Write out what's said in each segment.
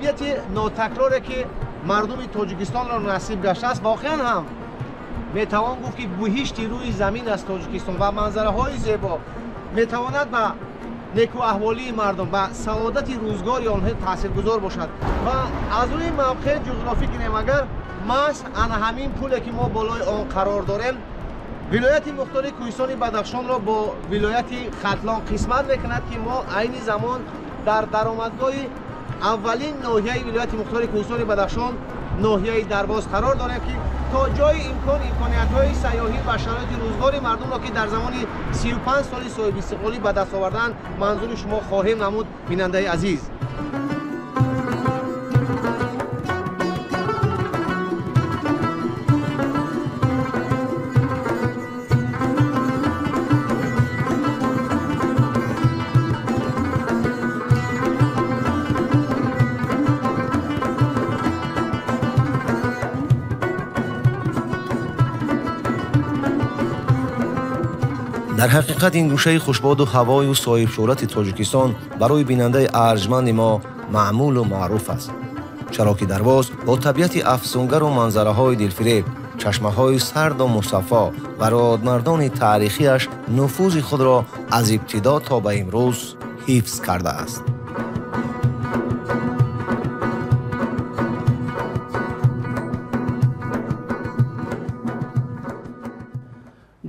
табиати нотакроре ки мардуми Тоҷикистонро насиб гаштааст, воқеан ҳам метавон гуфт ки буҳишти рӯи замин аст Тоҷикистон ва манзараҳои зебо метавонад ба некуаҳволии мардум ва саодати рӯзгори онҳо таъсиргузор бошад. Ва аз рӯи мавқеи ҷуғрофӣ гирем, агар маҳз ана ҳамин пуле ки мо болои он қарор дорем, вилояти мухтори Кӯҳистони Бадахшонро бо вилояти Хатлон қисмат мекунад, ки мо айни замон дар даромадгоҳи аввалин ноҳияи вилояти мухтори Кӯҳистони Бадахшон, ноҳияи Дарвоз қарор дорем, ки то ҷои имкон имкониятҳои сайёҳӣ ва шароити рӯзгори мардумро, ки дар замони 35 соли соҳибистиқлолӣ ба даст оварданд, манзури шумо хоҳем намуд, бинандаи азиз. Дар ҳақиқат ин гӯшаи хушбоду ҳавою соҳибшӯҳрати Тоҷикистон барои бинандаи арҷманди мо маъмулу маъруф аст, чаро ки Дарвоз бо табиати афсунгару манзараҳои дилфиреб, чашмаҳои сарду мусаффо ва родмардони таърихиаш нуфузи худро аз ибтидо то ба имрӯз ҳифз кардааст.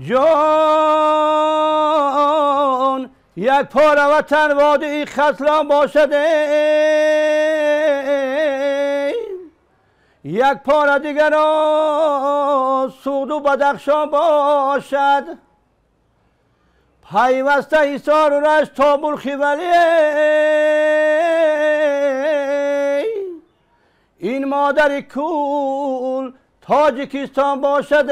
Ҷон, як пора ватан водии Хатлон бошад, як пора дигаро Суғду Бадахшон бошад, пайваста Ҳисору Рашт то Мулки Валӣ, ин модари кул Тоҷикистон бошад,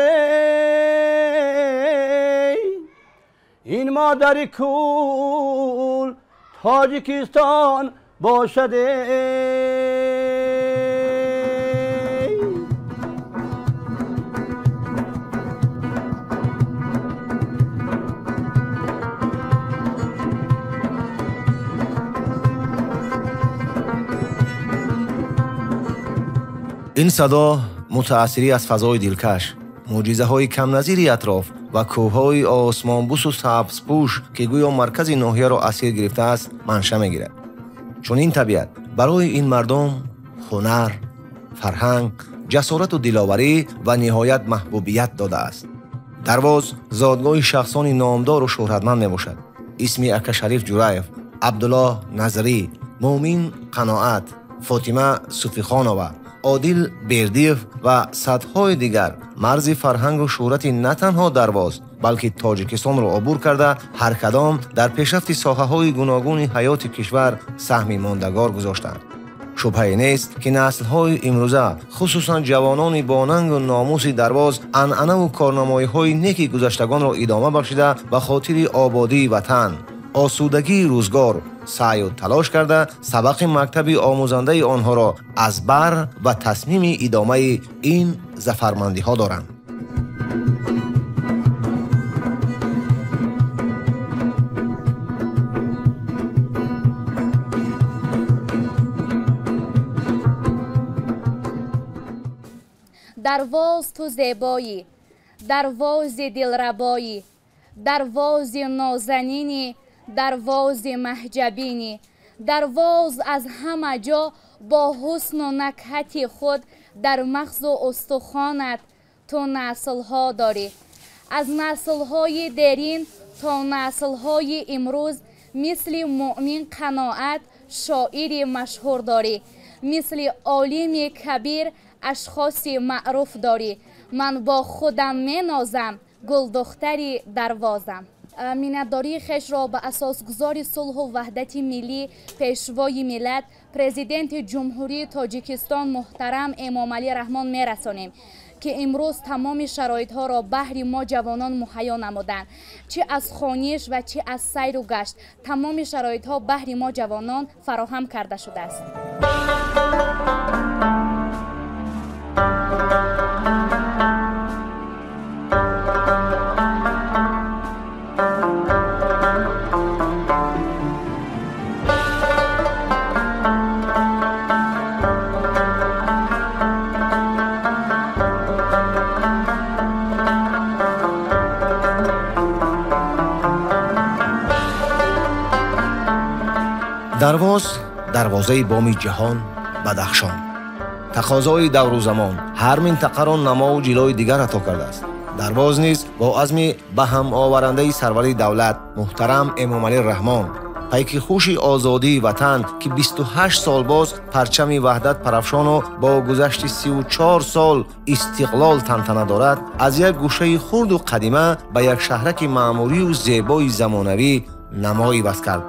ин модари кул Тоҷикистон бошад. Ин садо мутаассирӣ аз фазои дилкаш, мӯъҷизаҳои камназири атроф ва кӯҳҳои осмонбусу сабзпӯш, ки гӯё маркази ноҳияро асир гирифтааст, манша мегирад. Чунин табиат барои ин мардум ҳунар, фарҳанг, ҷасорату диловарӣ ва ниҳоят маҳбубият додааст. Дарвоз зодгоҳи шахсони номдору шӯҳратманд мебошад. Исми Акашариф Ҷураев, Абдуллоҳ Назрӣ, Муъмин Қаноат, Фотима Суфихонова, Одил Бердиев ва садҳои дигар марзи фарҳангу шӯҳрати на танҳо Дарвоз, балки Тоҷикистонро обур карда, ҳар кадом дар пешрафти соҳаҳои гуногуни ҳаёти кишвар саҳми мондагор гузоштанд. Шубҳае нест, ки наслҳои имрӯза, хусусан ҷавонони бонангу номуси Дарвоз, анъанаву корнамоиҳои неки гузаштагонро идома бахшида, ба хотири ободии ватан, осудагии рӯзгор саъю талош карда, сабақи мактаби омӯзандаи онҳоро аз бар ва тасмими идомаи ин зафармандиҳо доранд. Дарвоз ту зебоӣ, Дарвози дилрабоӣ, Дарвози нозанинӣ, Дарвози маҳҷабинӣ. Дарвоз аз ҳама ҷо бо ҳусну накҳати худ дар мағзу устухонат ту наслҳо дорӣ. Аз наслҳои дерин то наслҳои имрӯз мисли Муъмин Қаноат шоири машҳур дорӣ, мисли олими кабир ашхоси маъруф дорӣ. Ман бо худам менозам, гулдухтари Дарвозам. Миннатдории хешро ба асосгузори сулҳу ваҳдати миллӣ, пешвои миллат, президенти Ҷумҳурии Тоҷикистон муҳтарам Эмомалӣ Раҳмон мерасонем, ки имрӯз тамоми шароитҳоро баҳри мо ҷавонон муҳайё намуданд. Чӣ аз хониш ва чӣ аз сайру гашт, тамоми шароитҳо баҳри мо ҷавонон фароҳам карда шудааст. Дарвоз дарвозаи боми ҷаҳон Бадахшон. Тақозои давру замон ҳар минтақаро намову ҷилои дигар ато кардааст. Дарвоз низ бо азми ба ҳам оварандаи сарвари давлат муҳтарам Эмомалӣ Раҳмон, пайки хуши озодии ватан, ки 28 сол боз парчами ваҳдат парафшону бо гузашти 34 сол истиқлол тантана дорад, аз як гӯшаи хурду қадима ба як шаҳраки маъмурию зебои замонавӣ намо иваз кард.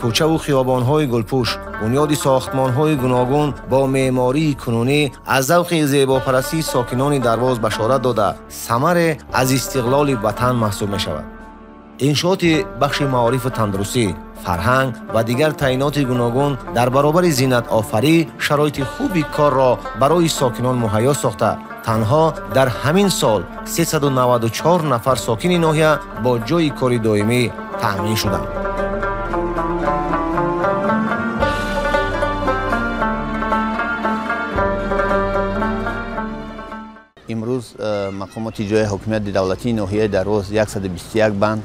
Кӯчаву хиёбонҳои гулпӯш, бунёди сохтмонҳои гуногун бо меъмории кунунӣ аз завқи зебопарастии сокинони Дарвоз башорат дода, самаре аз истиқлоли ватан маҳсуб мешавад. Иншооти бахши маорифу тандурустӣ, фарҳанг ва дигар таъиноти гуногун дар баробари зинатофарӣ шароити хуби корро барои сокинон муҳайё сохта, танҳо дар ҳамин сол 394 нафар сокини ноҳия бо ҷойи кори доимӣ таъмин шуданд. Имрӯз мақомоти ҷои ҳокимияти давлатии ноҳияи Дарвоз 121 банд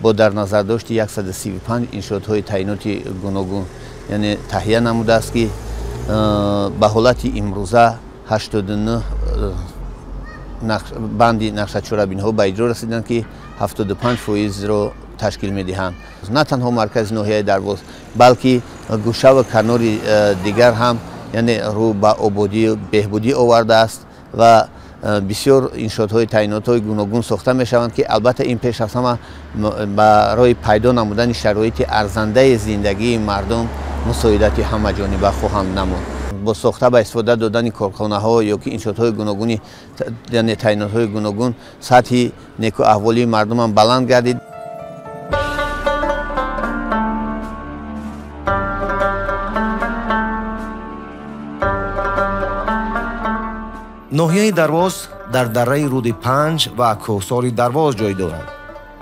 бо дар назардошти 135 иншоотҳои таъиноти гуногун яъне таҳия намудааст, ки ба ҳолати имрӯза 89 банди нақшачорабиниҳо ба иҷро расиданд, ки 75%-ро ташкил медиҳанд. На танҳо маркази ноҳияи Дарвоз, балки гӯшаву канори дигар ҳам яъне рӯ ба ободию беҳбудӣ овардааст ва бисёр иншоотҳои таъинотҳои гуногун сохта мешаванд, ки албатта ин пеш аз ҳама барои пайдо намудани шароити арзандаи зиндагии мардум мусоидати ҳамаҷониба хоҳанд намуд. Бо сохта ба истифода додани корхонаҳо ё ки иншоотҳои гуногуни яъне таъинотҳои гуногун сатҳи некуаҳволии мардумам баланд гардид. Ноҳияи Дарвоз дар дарраи руди Панҷ ва кӯҳсори Дарвоз ҷой дорад.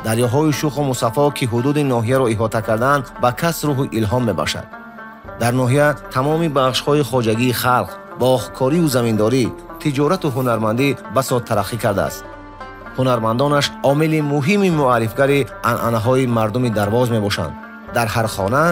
Дарёҳои шуху мусаффо, ки ҳудуди ноҳияро иҳота карданд, ба кас рӯҳу илҳом мебахшад. Дар ноҳия тамоми бахшҳои хоҷагии халқ, боғкорию заминдорӣ, тиҷорату ҳунармандӣ басо тараққӣ кардааст. Ҳунармандонаш омили муҳими муаррифгари анъанаҳои мардуми Дарвоз мебошанд. Дар ҳар хона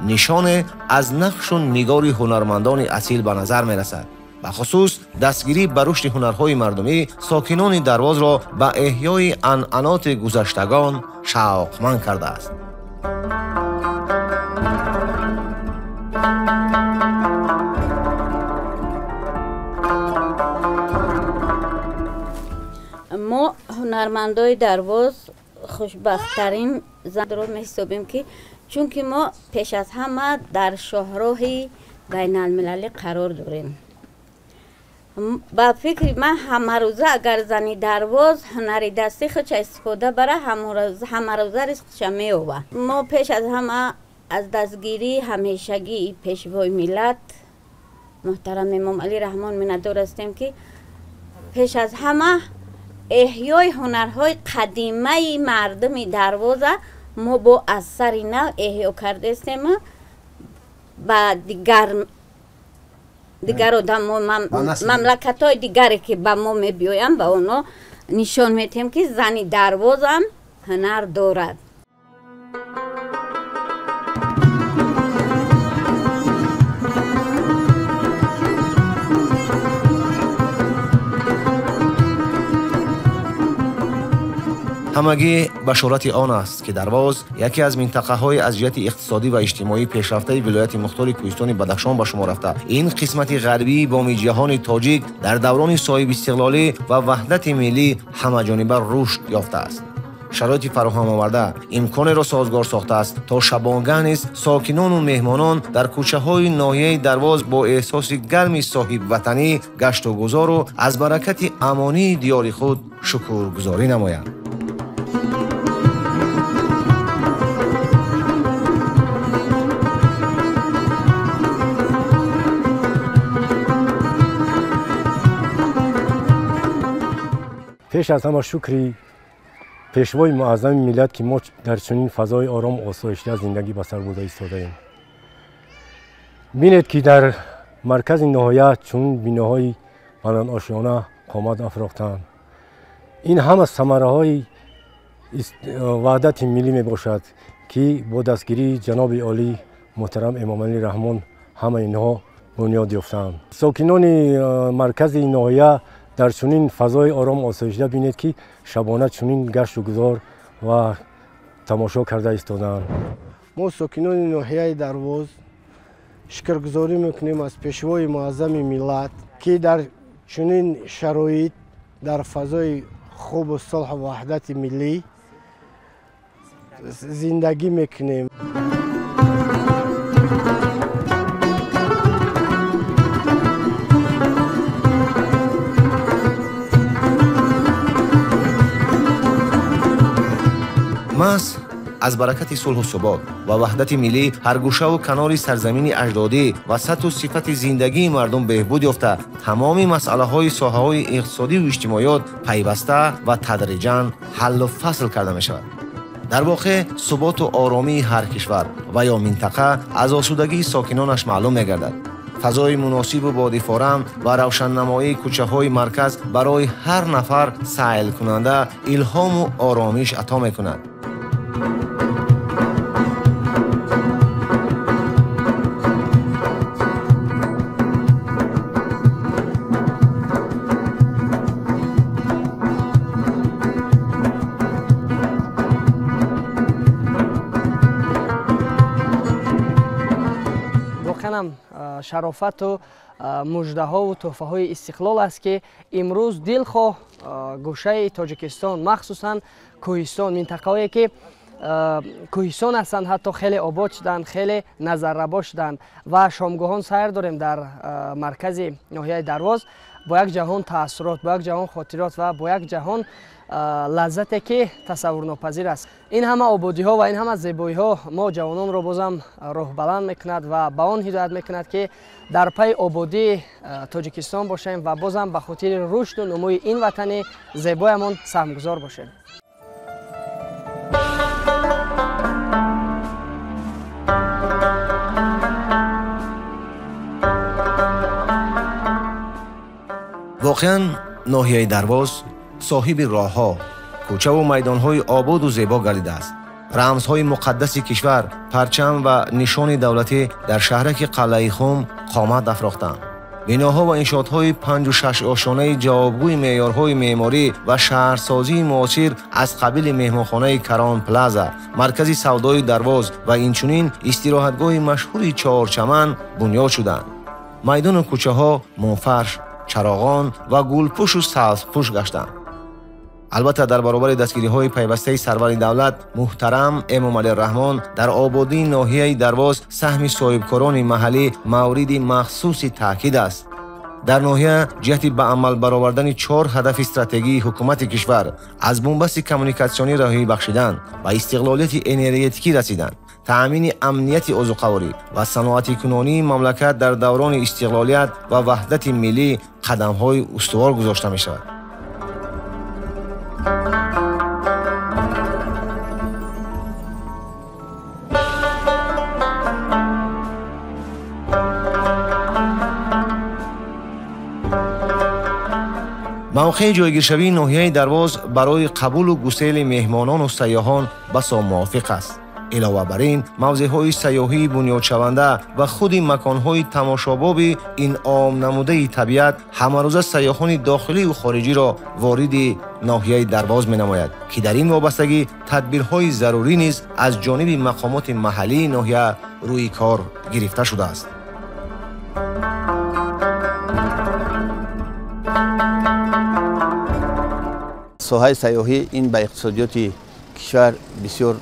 нишоне аз нақшу нигори ҳунармандони асил ба назар мерасад. Бахусус дастгирӣ ба рушди ҳунарҳои мардумӣ сокинони Дарвозро ба эҳёи анъаноти гузаштагон шавқманд кардааст. Мо ҳунармандои Дарвоз хушбахттарин занро меҳисобем, ки чунки мо пеш аз ҳама дар шоҳроҳи байналмилалӣ қарор дорем. Ба фикри ман ҳамарӯза агар зани Дарвоз ҳунари дасти худша истифода бара, ҳамарӯза ризқша меёбад. Мо пеш аз ҳама аз дастгирии ҳамешагии пешвои миллат муҳтарам Эмомалӣ Раҳмон миннатдор ҳастем, ки пеш аз ҳама эҳёи ҳунарҳои қадимаи мардуми Дарвоза мо бо аз сари нав эҳё кардастем ба дигар одамо, мамлакатҳои дигаре ки ба мо мебиёянд, ба онҳо нишон медиҳем, ки зани Дарвозам ҳунар дорад. Ҳамагӣ башорати он аст, ки Дарвоз яке аз минтақаҳои аз ҷиҳати иқтисодӣ ва иҷтимоӣ пешрафтаи вилояти мухтори кӯҳистони Бадахшон ба шумор рафта. Ин қисмати ғарбии боми ҷаҳони тоҷик дар даврони соҳибистиқлолӣ ва ваҳдати миллӣ ҳамаҷониба рушд ёфтааст. Шароити фароҳам оварда имконеро созгор сохтааст, то шабонгаҳ низ сокинону меҳмонон дар кӯчаҳои ноҳияи Дарвоз бо эҳсоси гарми соҳибватанӣ гашту гузору аз баракати амонии диёри худ шукргузорӣ намоянд. Пеш аз ҳама шукри пешвои муаззами миллат, ки мо дар чунин фазои ором осоишта зиндагӣ ба сар бурда истодаем. Бинед, ки дар маркази ноҳия чунин биноҳои баландошёна қомат афрохтанд. Ин ҳама самараҳои ваҳдати миллӣ мебошад, ки бо дастгирии ҷаноби олӣ муҳтарам Эмомалӣ Раҳмон ҳама инҳо бунёд ёфтаанд. Сокинони маркази ноҳия дар чунин фазои ором осоишда бинед, ки шабона чунин гашту гузор ва тамошо карда истодаанд. Мо сокинони ноҳияи Дарвоз шукргузорӣ мекунем аз пешвои муаззами миллат, ки дар чунин шароит, дар фазои хубу сулҳу ваҳдати миллӣ зиндагӣ мекунем. Маҳз аз баракати сулҳу субот ва ваҳдати миллӣ ҳар гӯшаву канори сарзамини аҷдодӣ ва сатҳу сифати зиндагии мардум беҳбуд ёфта, тамоми масъалаҳои соҳаҳои иқтисодиву иҷтимоиёт пайваста ва тадриҷан ҳаллу фасл карда мешавад. Дар воқеъ суботу оромии ҳар кишвар ва ё минтақа аз осудагии сокинонаш маълум мегардад. Фазои муносибу бодифорам ва равшаннамоии кӯчаҳои марказ барои ҳар нафар сайлкунанда илҳому оромиш ато мекунад. Шарофату муждаҳову тӯҳфаҳои истиқлол аст, ки имрӯз дилхоҳ гӯшаи Тоҷикистон, махсусан кӯҳистон, минтақаҳое ки кӯҳистон ҳастанд, ҳатто хеле обод шуданд, хеле назаррабо шуданд ва шомгоҳон сайр дорем дар маркази ноҳияи Дарвоз бо як ҷаҳон таассурот, бо як ҷаҳон хотирот ва бо як ҷаҳон лаззате ки тасаввурнопазир аст. Ин ҳама ободиҳо ва ин ҳама зебоиҳо мо ҷавононро бозам роҳбаланд мекунад ва ба он ҳидоят мекунад, ки дар пайи ободии Тоҷикистон бошем ва бозам ба хотири рушду нумӯи ин ватани зебоямон саҳмгузор бошем. Воқеан ноҳияи Дарвоз соҳиби роҳҳо, кӯчаву майдонҳои ободу зебо гардидааст. Рамзҳои муқаддаси кишвар, парчам ва нишони давлатӣ дар шаҳраки Қалъаи Хум қомат афрохтанд. Биноҳо ва иншоотҳои 5-6 ошёнаи ҷавобгӯи меъёрҳои меъморӣ ва шаҳрсозии муосир аз қабили меҳмонхонаи Карон Плаза, маркази савдои Дарвоз ва инчунин истироҳатгоҳи машҳури Чорчаман бунёд шуданд. Майдону кӯчаҳо мунфарш, чароғон ва гулпӯшу сабзпӯш гаштанд. Албатта, дар баробари дастгириҳои пайвастаи сарвари давлат муҳтарам Эмомалӣ Раҳмон дар ободии ноҳияи Дарвоз саҳми соҳибкорони маҳаллӣ мавриди махсуси таъкид аст. Дар ноҳия ҷиҳати ба амал баровардани 4 ҳадафи стратегии ҳукумати кишвар аз бунбасти коммуникатсионӣ роҳӣ бахшидан, ба истиқлолияти энергетикӣ расидан, таъмини амнияти озуқаворӣ ва саноатикунонии мамлакат дар даврони истиқлолият ва ваҳдати миллӣ қадамҳои устувор гузошта мешавад. Мавқеи ҷойгиршавии ноҳияи Дарвоз барои қабулу гусели меҳмонону сайёҳон басо мувофиқ аст. Илова бар ин, мавзеъҳои сайёҳии бунёдшаванда ва худи маконҳои тамошобоби инъомнамудаи табиат ҳамарӯза сайёҳони дохилию хориҷиро вориди ноҳияи Дарвоз менамояд, ки дар ин вобастагӣ тадбирҳои зарурӣ низ аз ҷониби мақомоти маҳаллии ноҳия рӯи кор гирифта шудааст. Соҳаи сайёҳӣ ин ба иқтисодиёти кишвар бисёр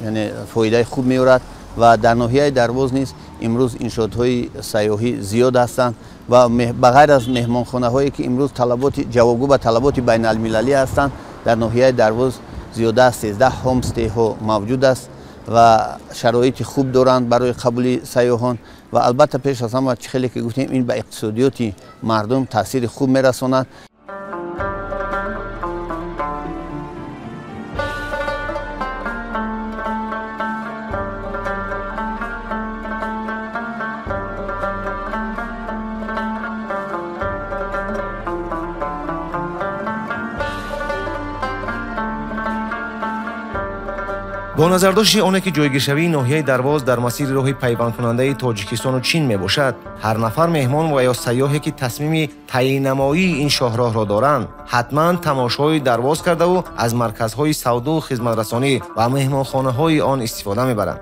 яъне фоидаи хуб меорад ва дар ноҳияи Дарвоз низ имрӯз иншоотҳои сайёҳӣ зиёд ҳастанд ва ба ғайр аз меҳмонхонаҳое ки имрӯз талаботи ҷавобгӯ ба талаботи байналмилалӣ ҳастанд, дар ноҳияи Дарвоз зиёда аз 13 ҳомстейҳо мавҷуд аст ва шароити хуб доранд барои қабули сайёҳон ва албатта пеш аз ҳама, чӣ хеле ки гуфтем, ин ба иқтисодиёти мардум таъсири хуб мерасонад. Бо назардошти оне ки ҷойгиршавии ноҳияи Дарвоз дар масири роҳи пайвандкунандаи Тоҷикистону Чин мебошад, ҳар нафар меҳмон ва ё сайёҳе ки тасмими таъйиннамоии ин шоҳроҳро доранд, ҳатман тамошои Дарвоз кардаву аз марказҳои савдову хизматрасонӣ ва меҳмонхонаҳои он истифода мебаранд.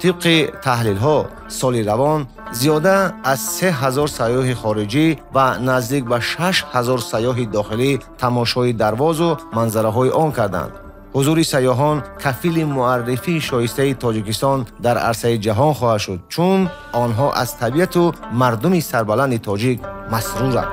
Тибқи таҳлилҳо, соли равон зиёда аз 3000 сайёҳи хориҷӣ ва наздик ба 6000 сайёҳи дохилӣ тамошои Дарвозу манзараҳои он карданд. Ҳузури сайёҳон кафили муаррифии шоистаи Тоҷикистон дар арсаи ҷаҳон хоҳад шуд, чун онҳо аз табиату мардуми сарбаланди тоҷик масруранд.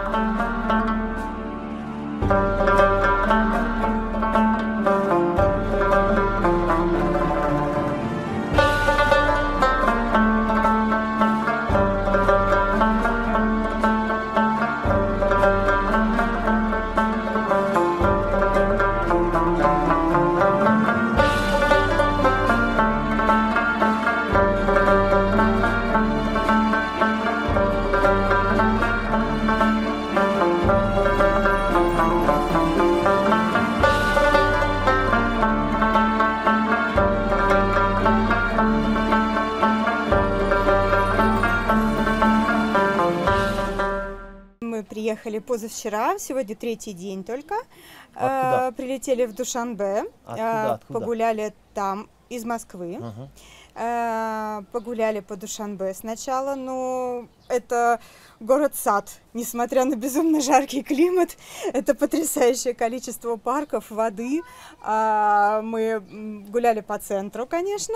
Приехали позавчера, сегодня третий день только. Откуда? Прилетели в Душанбе. Откуда? Погуляли там из Москвы. Угу. Погуляли по Душанбе сначала, но это город-сад, несмотря на безумно жаркий климат, это потрясающее количество парков, воды. Мы гуляли по центру, конечно,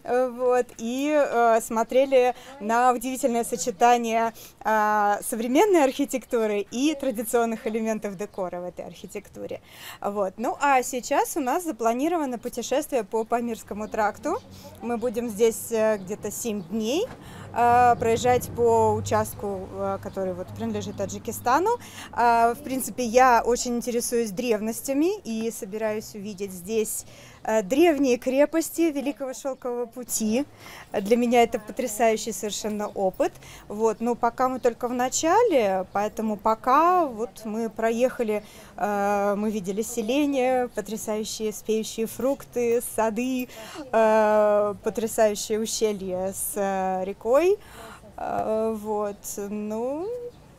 вот, и смотрели на удивительное сочетание современной архитектуры и традиционных элементов декора в этой архитектуре. Вот. Ну а сейчас у нас запланировано путешествие по Памирскому тракту. Мы будем здесь где-то 7 дней проезжать по участку, который вот принадлежит Таджикистану. В принципе, я очень интересуюсь древностями и собираюсь увидеть здесь древние крепости Великого Шелкового пути. Для меня это потрясающий совершенно опыт. Вот. Но пока мы только в начале, поэтому пока вот мы проехали, мы видели селения, потрясающие спеющие фрукты, сады, потрясающее ущелье с рекой. Вот, ну...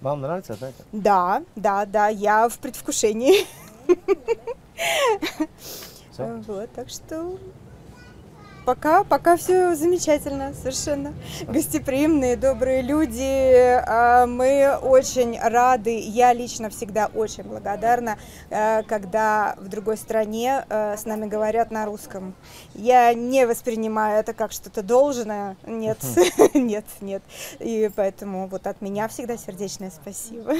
Вам нравится, да? Да, да, да, я в предвкушении. Вот, так что пока все замечательно, совершенно. Гостеприимные, добрые люди. Мы очень рады. Я лично всегда очень благодарна, когда в другой стране с нами говорят на русском. Я не воспринимаю это как что-то должное. Нет, нет, нет. И поэтому вот от меня всегда сердечное спасибо.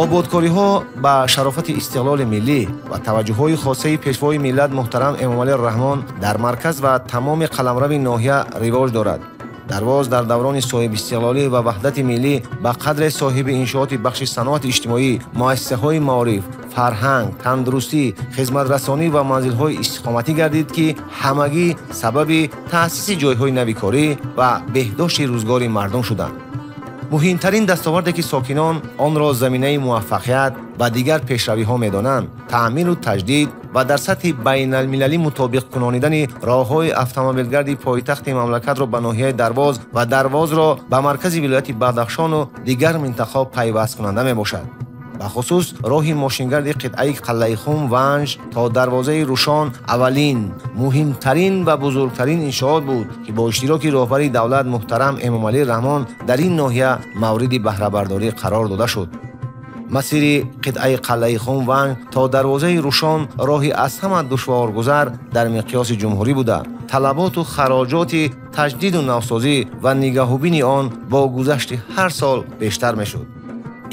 Ободкориҳо ба шарофати истиқлоли миллӣ ва таваҷҷӯҳҳои хосаи пешвои миллат муҳтарам Эмомалӣ Раҳмон дар марказ ва тамоми қаламрави ноҳия ривоҷ дорад. Дарвоз дар даврони соҳибистиқлолӣ ва ваҳдати миллӣ ба қадре соҳиби иншооти бахши саноати иҷтимоӣ, муассисаҳои маориф, фарҳанг, тандурустӣ, хизматрасонӣ ва манзилҳои истиқоматӣ гардид, ки ҳамагӣ сабаби таъсиси ҷойҳои нави корӣ ва беҳдошти рӯзгори мардум шуданд. Муҳимтарин дастоварде ки сокинон онро заминаи муваффақият ва дигар пешравиҳо медонанд, таъмиру таҷдид ва дар сатҳи байналмилалӣ мутобиқ кунонидани роҳҳои автомобилгарди пойтахти мамлакатро ба ноҳияи Дарвоз ва Дарвозро ба маркази вилояти Бадахшону дигар минтақаҳо пайвасткунанда мебошад. Бахусус роҳи мошингарди қитъаи Қаллаихум Ванҷ то дарвозаи Рушон аввалин, муҳимтарин ва бузургтарин иншоот буд, ки бо иштироки роҳбари давлат муҳтарам Эмомалӣ Раҳмон дар ин ноҳия мавриди баҳрабардорӣ қарор дода шуд. Масири қитъаи Қаллаихум Ванҷ то дарвозаи Рушон роҳи аз ҳама душворгузар дар миқёси ҷумҳурӣ буда, талаботу хароҷоти таҷдиду навсозӣ ва нигаҳубини он бо гузашти ҳар сол бештар мешуд.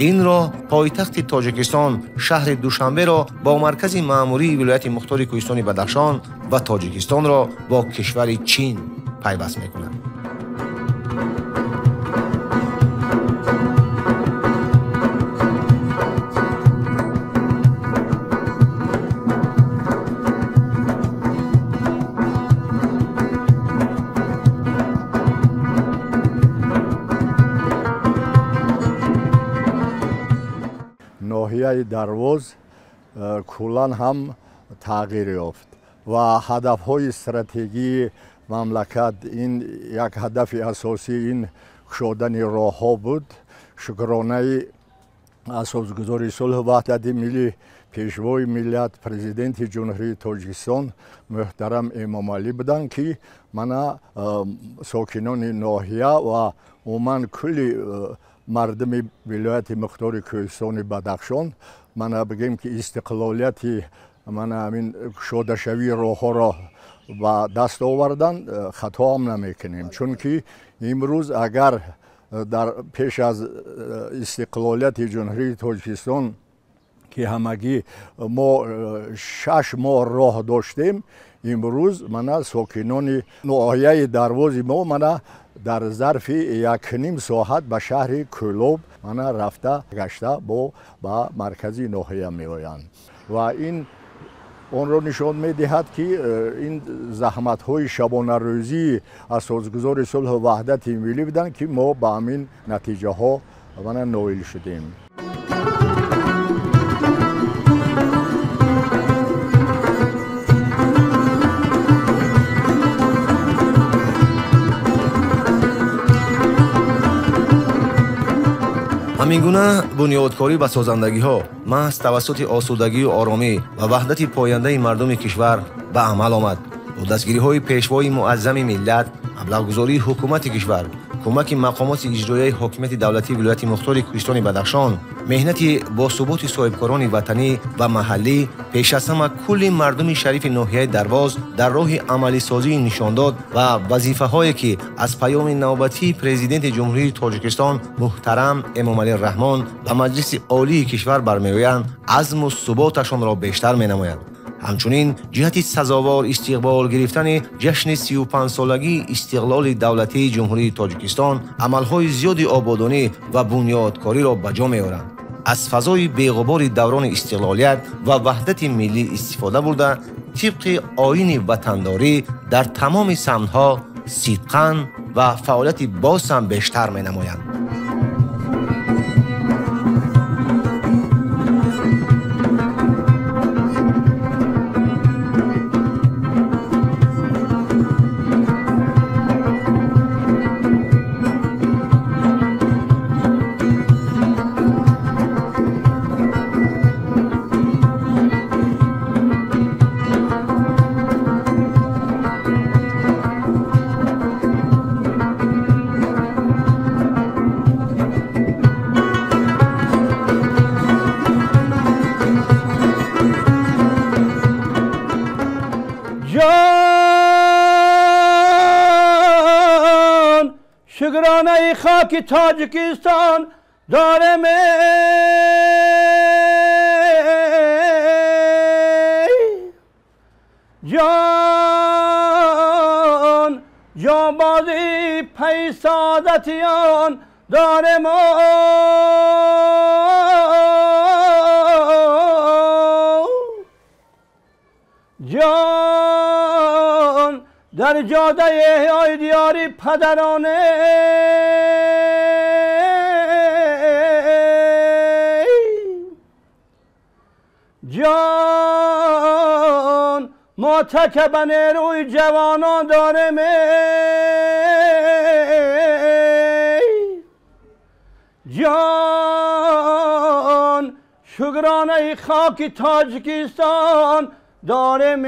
Ин роҳ пойтахти Тоҷикистон, шаҳри Душанберо бо маркази маъмурии вилояти мухтори кӯҳистони Бадахшон ва Тоҷикистонро бо кишвари Чин пайваст мекунад. ноҳияи Дарвоз куллан ҳам тағйир ёфт ва ҳадафҳои стратегии мамлакат, ин як ҳадафи асосӣ ин кушодани роҳҳо буд. Шукронаи асосгузори сулҳу ваҳдати миллӣ, пешвои миллат, президенти Ҷумҳурии Тоҷикистон муҳтарам Эмомалӣ буданд, ки мана сокинони ноҳия ва умуман кулли мардуми вилояти мухтори Кӯҳистони Бадахшон, мана бигем ки истиқлолияти мана ҳамин кушодашавии роҳҳоро ба даст овардан, хатоам намекунем, чунки имрӯз агар дар пеш аз истиқлолияти Ҷумҳурии Тоҷикистон, ки ҳамагӣ мо 6 моҳ роҳ доштем, имрӯз мана сокинони ноҳияи Дарвози мо мана дар зарфи 1,5 соат ба шаҳри Кӯлоб мана рафта гашта бо ба маркази ноҳия меоянд ва ин онро нишон медиҳад, ки ин заҳматҳои шабонарӯзии асосгузори сулҳу ваҳдати миллӣ буданд, ки мо ба ҳамин натиҷаҳо мана ноил шудем. Ҳамин гуна бунёдкорӣ ва созандагиҳо маҳз тавассути осудагию оромӣ ва ваҳдати пояндаи мардуми кишвар ба амал омад. Бо дастгириҳои пешвои муаззами миллат, маблағгузории ҳукумати кишвар, кӯмаки мақомоти иҷроияи ҳокимияти давлатии вилояти мухтори Кӯҳистони Бадахшон, меҳнати босуботи соҳибкорони ватанӣ ва маҳаллӣ, пеш аз ҳама кулли мардуми шарифи ноҳияи Дарвоз дар роҳи амалисозии нишондод ва вазифаҳое, ки аз паёми навбатии президенти Ҷумҳурии Тоҷикистон муҳтарам Эмомалӣ Раҳмон ба Маҷлиси Олии кишвар бармеоянд, азму суботашонро бештар менамоянд. Ҳамчунин ҷиҳати сазовор истиқбол гирифтани ҷашни 35-солагии истиқлоли давлатии Ҷумҳурии Тоҷикистон амалҳои зиёди ободонӣ ва бунёдкориро ба ҷо меоранд. Аз фазои беғубори даврони истиқлолият ва ваҳдати миллӣ истифода бурда, тибқи оини ватандорӣ дар тамоми самтҳо сидқан ва фаъолияти боз ҳам бештар менамоянд. شکرانه خاک تاجیکستان دارم جان، جانبازی پی سعادتیان دارم جان، در جاده احیای دیاری پدرانه جان، ما تک به نیروی جوانان داریم جان، شکرانه خاک تاجیکستان داریم.